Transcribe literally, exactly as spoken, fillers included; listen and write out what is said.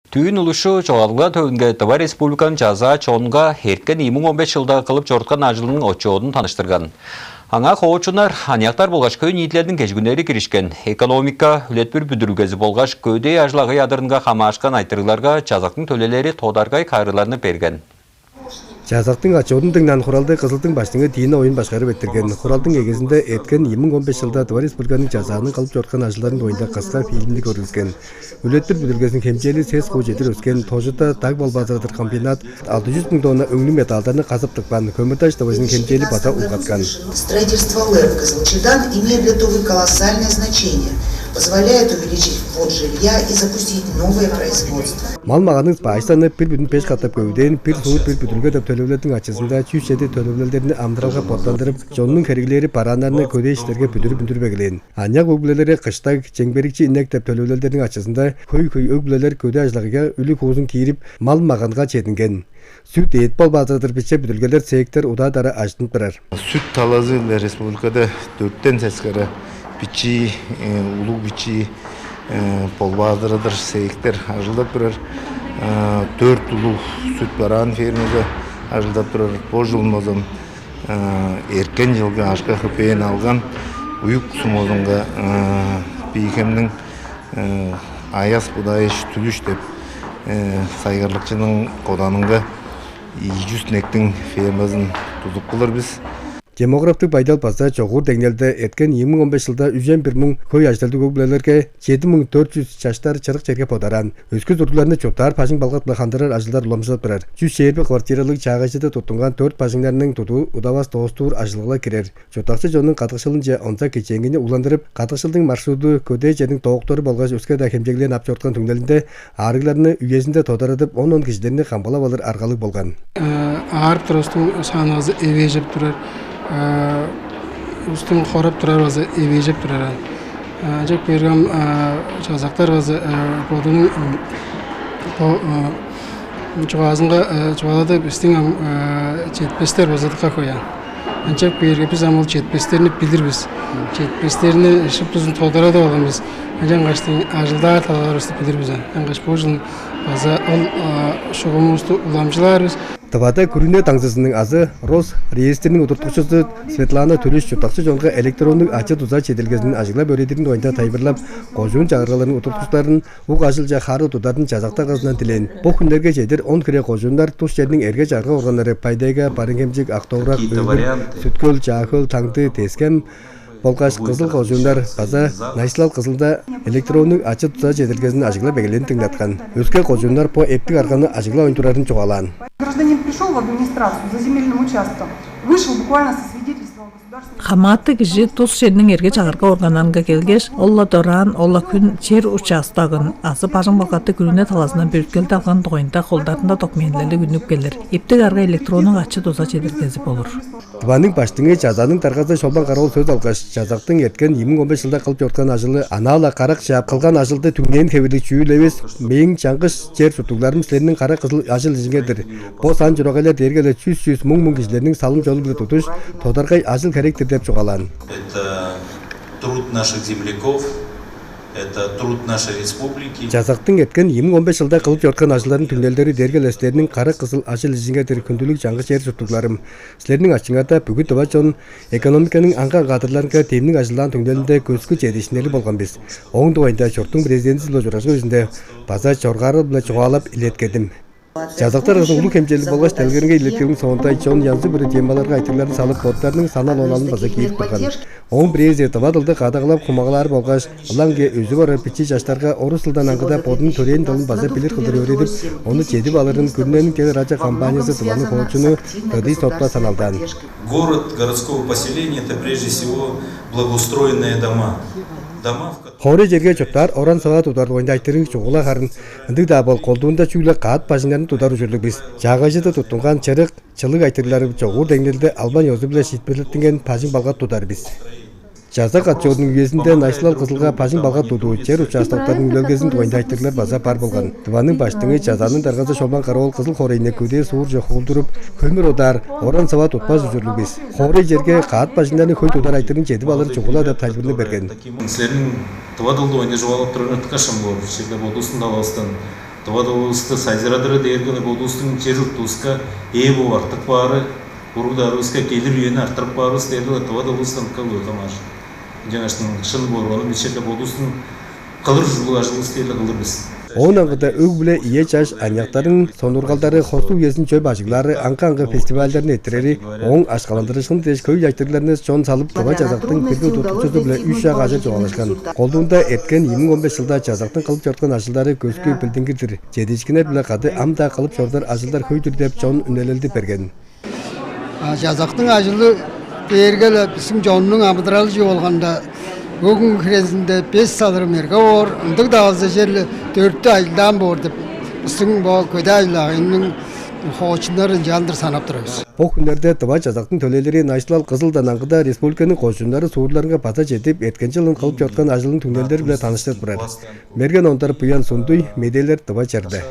Түүн улушу чогаадылга төвүнге Тыва Республиканың чазаа чонга эрткен ийи муң он беш чылда кылып чоруткан ажылының отчёдун таныштырган. Аңаа хоочуннар, аныяктар болгаш хөй ниитилелдиң кежигүннери киришкен. Экономика, үлетпүр бүдүрүлгези болгаш көдээ ажыл-агый адырынга хамаарышкан айтырыгларга чазактың төлээлери тодаргай кайгырларны берген. Чазактың отчёдун дыңнаан хуралды Кызылдың баштыңы Дина Оюн башкарып эрттирген. Хуралдың эгезинде эрткен ийи муң он беш чылда Тыва Республиканың чазааның кылып чоруткан ажылдарының дугайында кыска фильмни көргүзген. Үлетир бүдүрүлгезиниң хемчээли сес хуу чедир өскен, Тожуда даг болбаазырадыр комбинат алды чүс муң тонна өңнүг металлдарны казып тыпкан, Көмүрташ ТВС-ниң хемчээли база улгатган. Строительство ЛЭП Кызылчыдан имеет для Тувы колоссальное значение, позволяет увеличить фонд жилья и запустить новое производство. Мал-маганның бааш саны бир бүдүн беш катап көвүдээн, «Бир суур, бир бүдүрүлге» деп төлевилелдиң ачызында чүс чеди төлевилелдерни амыдыралга боттандырып, чоннуң хереглери барааннарны көдээ иштерге бүдүрүп үндүрүп эгелээн. Аныяк өг-бүлелери «Кыштаг», «Чеңберикчи инек» деп төлевилелдерниң ачызында хөй-хөй өг-бүлелер көдээ ажыл-агыйга үлүг-хуузун киирип, мал-маганга чединген. Сүт, эът болбаазырадыр биче бүдүрүлгелер цехтер удаа-дараа ажыттынып турар. Сүт талазы-биле республикада дөрттен сескере бичии, э, улуг бичии, э, болбаазырадыр цехтер ажылдап турар. Э, дөрт улуг сүт-бараан фермазы ажылдап турар. Бо чылын болза, э, эрткен чылгы акша-көпеен алган уюк сумузунга, э, Бии-Хемниң, э, Аяс Будаевич Түлүш деп, э, сайгарлыкчының коданынга ийи чүс инектиң фермазын тудуп кылыр бис. Демографтыг байдал база чогуур деңнелде. Эрткен ийи муң он беш чылда үжен бир муң хөй ажы-төлдүг өг-бүлелерге чеди муң дөрт чүс чаштар чырык черге бодараан. Өске чурттугларны чурттаар бажың-балгат-биле хандырар ажылдар уламчылап турар. Чүс чээрби квартиралыг чаагайжыда туттунган дөрт бажыңнарның тудуу удавас доостуур ажылгага кирер. Чурттакчы чоннуң кадыкшылынче онза кичээнгейни угландырып, кадыкшылдың маршруту, көдээ черниң дооктору болгаш өске-даа хемчеглерин ап чоруткан түңнелинде аарыгларны үезинде тодарадып, он-он кижилерни камгалап алыр аргалыг болган. Э, аарып турар улустуң саны база эвээжеп турар, э, улустуң хорап турары база эвээжеп турар аан. Э, ынчап кээрге ам, э, чазактар база, э, бодунуң, м, бо, э, чугаазынга, э, чугаалады, бистиң ам, э, четпестер база дыка хөй аан. Ынчап кээрге бис ам ол четпестерни билир бис. Четпестерни шуптузун тодарадып алган бис. Ынчангаштың ажылдаар талаларывысты билир бис аан. Ынчангаш бо чылын база ол, э, шугумувусту уламчылаар бис. Тывада күрүне даңзызының азы Росреестрниң удуртукчузу Светлана Түлүш чурттакчы чонга электроннуг ачы-дуза чедиргезин ажыглап өөредириниң дугайында тайылбырлап, кожуун чагыргаларының удуртукчуларын ук ажылче хары тударын чазак даргазындан дилээн. Бо хүннерге чедир он хире кожууннар, тус черниң эрге-чагырга органнары: Бай-Тайга, Барыын-Хемчик, Ак-Довурак, Өвүр, Сүт-Хөл, Чаа-Хөл, Таңды, Тес-Хем болгаш Кызыл кожууннар база Найысылал Кызылда электроннуг ачы-дуза чедиргезин ажыглап эгелээнин дыңнаткан. Өске кожууннар бо эптиг арганы ажыглавайн турарын чугаалаан. Гражданин пришёл в администрацию за земельным участком, вышел буквально со свидетельством государственной... Хамааты кижи тус черниң эрге-чагырга органнарынга келгеш, ол-ла дораан, ол-ла хүн чер участогун азы бажың-балгатты күрүне талазындан бөрткелди алган дугайында холдарында документилели үнүп келир. Эптиг арга электроннуг ачы-дуза чедиргези болур. Тываның Баштыңы, Чазааның даргазы Шолбан Кара-оол сөс алгаш, чазактың эрткен ийи муң он беш чылда кылып чоруткан ажылы анаа-ла карак чаап, кылган ажылды түңнээн хевирлиг чүүл эвес, мээң чаңгыс чер-чурттугларым силерниң кара-кызыл ажыл-ижиңер-дир. Бо сан-чурагайлар дээрге-ле чүс-чүс, муң-муң кижилерниң салым-чолу-биле тудуш, тодаргай ажыл херек-тир деп чугаалаан. Это труд наших земляков, это труд нашей республики. Чазактың эрткен ийи муң он беш чылда кылып чоруткан ажылдарының түңнелдери дээрге-ле силерниң кара-кызыл ажыл-ижиңер-дир, хүндүлүг чаңгыс чер-чурттугларым. Силерниң ачыңарда бүгү тыва чон экономиканың аңгы-аңгы адырларынга демниг ажылдаан түңнелинде көскү чедиишкиннерлиг болган бис. Ооң дугайында чурттуң президентизи-биле ужуражыр үезинде база чоргаарал-биле чугаалап илеткедим. Чазактар кызының улуг хемчеглиг болгаш делгереңге илеткелиниң соонда чон янзы-бүрү темаларга айтырыгларын салып, боттарының санал-оналын база киирип турган. Ооң бирээзи тыва дылды кадагалап хумагалаары болгаш, ылаңгыя өзүп орар бичии чаштарга орус дылдан аңгыда бодунуң төрээн дылын база билир кылдыр өөредип, ону чедип алырын күрүнениң телерадиокомпаниязы Тываның хоочуну Дыдый Сотпа саналдаан. Город городского поселения — это прежде всего благоустроенные дома. Дома, в которых... Хоорай черге чурттаар оран-сава тудар дугайында айтырыг чугула харын, ындыг-даа бол, колдуунда чүгле каът бажыңнарын тудар ужурлуг бис. Чаагайжыда туттунган чырык, чылыг айтырыглары чогуур деңнелде албан ёзу-биле шиитпирлеттинген бажың-балгат тудар бис. Чазак отчёдунуң үезинде Найысылал Кызылга бажың-балгат тудуу, чер участоктарының үлелгезин дугайында айтырыглар база бар болган. Тываның Баштыңы, Чазааның даргазы Шолбан Кара-оол Кызыл хоорайны көдээ суурже хуулдуруп, хөмүр одаар оран-сава тутпас ужурлуг бис. Хоорай черге каът бажыңнарны хөй тудар айтырыын чедип алыр чугула деп тайылбырны берген. Силерниң тыва дылды ойнажып алып турарыңар дыка шын боор, черле бодувустуң талавыстан Тыва дылывысты сайзырадыры дээрге-ле бодувустуң чер-чуртувуска ээ бооп артып каары, уруг-дарывыска келир үени арттырып каарывыс дээрге-ле тыва дылывыстан ыкка көөр хамааржыр. Ынчангаштың шын боорганы бис черле бодувустуң кылыр ужурлуг ажылывыс дээрле кылыр бис. Оон аңгыда өг-бүле, ие-чаш, аныяктарның сонуургалдары, хостуг үезин чөп ажыглаары, аңгы-аңгы фестивальдарны эрттирери, ооң акшаландырыышкыны дээш хөй айтырыгларны чон салып, Тыва Чазактың бирги удуртукчузу-биле үш шак ажыр чугаалашкан. Колдуунда эрткен ийи муң он беш чылда Чазактың кылып чорткан ажылдары көскү билдингир-дир. Чедиишкиннер-биле кады ам-даа кылып чорудур ажылдар хөй-дүр деп чон үнелелдип берген. А Чазактың ажылы дээрге-ле бистиң чоннуң амыдыралы чүү болганда, бөгүн хирезинде бес салыры мерге боор, ындыг-даа болза черле дөртү ажылдаан боор деп, бистиң бо көдээ ажыл-агыйының хоочуннары ынчалдыр санап турар бис. Бо хүннерде Тыва Чазактың төлээлери найысылал Кызылдан аңгыда республиканың кожууннары, суурларынга база чедип, эрткен чылын кылып чорткан ажылының түңнелдери-биле таныштырып турар. Мерген Ондар, Буян Сундуй, Медээлер, Тыва чарда.